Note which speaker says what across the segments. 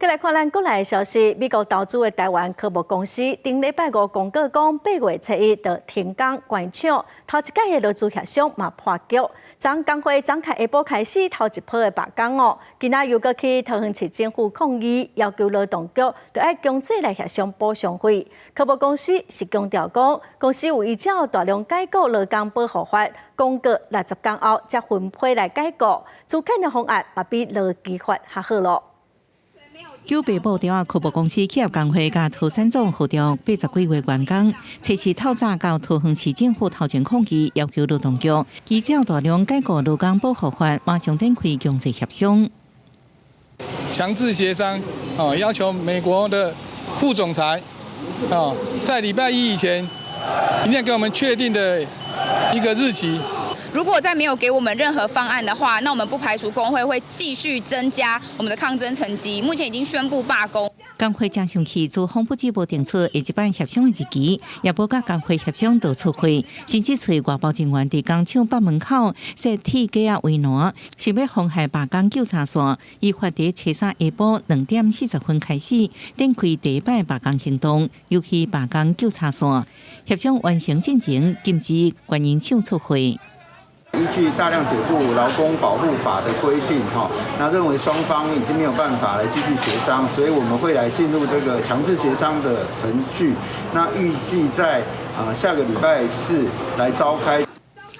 Speaker 1: 閣來看咱國內的消息，美國投資的台灣科目公司頂禮拜五公告講，8月初一就停工關廠，頭一屆的勞資協商嘛破局。從工會昨下晡開始頭一波的罷工哦，今仔又閣去桃園市政府抗議，要求勞動局著愛強制來協商補償費。科目公司是強調講，公司有依照大量解僱勞工保護法，公告60工後才分批來解僱，資遣的方案嘛比勞基法較好囉。
Speaker 2: 九白布條仔科目公司企業工會佮桃產總號召80幾位員工，初四透早到桃園市政府頭前抗議，要求勞動局依照大量解僱勞工保護法，馬上展開強制協商。
Speaker 3: 強制協商，哦，要求美國的副總裁，哦，在禮拜一以前，一定要給我們確定的一個日期。
Speaker 4: 如果再沒有給我們任何方案的話，那我們不排除工會會繼續增加我們的抗爭層級。目前已經宣布罷工。
Speaker 2: 工會誠生氣，資方不只無定出下一擺協商的日期，也無佮工會協商就出貨，甚至揣外包人員佇工廠北門口設鐵架仔圍欄，想欲妨害罷工糾察線。依法佇初三下晡2點40分開始展開第一擺罷工行動，尤其罷工糾察線協商完成進前，禁止關營廠出貨。
Speaker 5: 依據大量解僱勞工保護法的規定，哈，那認為雙方已經沒有辦法來繼續協商，所以我們會來進入這個強制協商的程序。那預計在下個禮拜四來召開。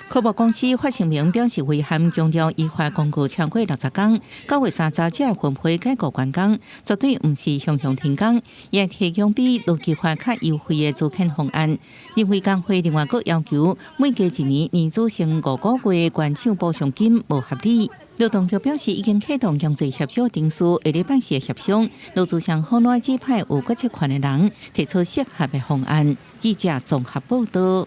Speaker 2: 科目公司發聲明表示遺憾，強調依法公告超過60工，9月30才分批解僱員工，絕對毋是強強停工，也提供比勞基法較優惠的資遣方案。認為工會另外閣要求每隔一年年資升5個月關廠補償金無合理。勞動局表示已經啟動強制協商程序，下禮拜四協商，勞資雙方攏指派有決策權的人提出適合的方案。記者綜合報道。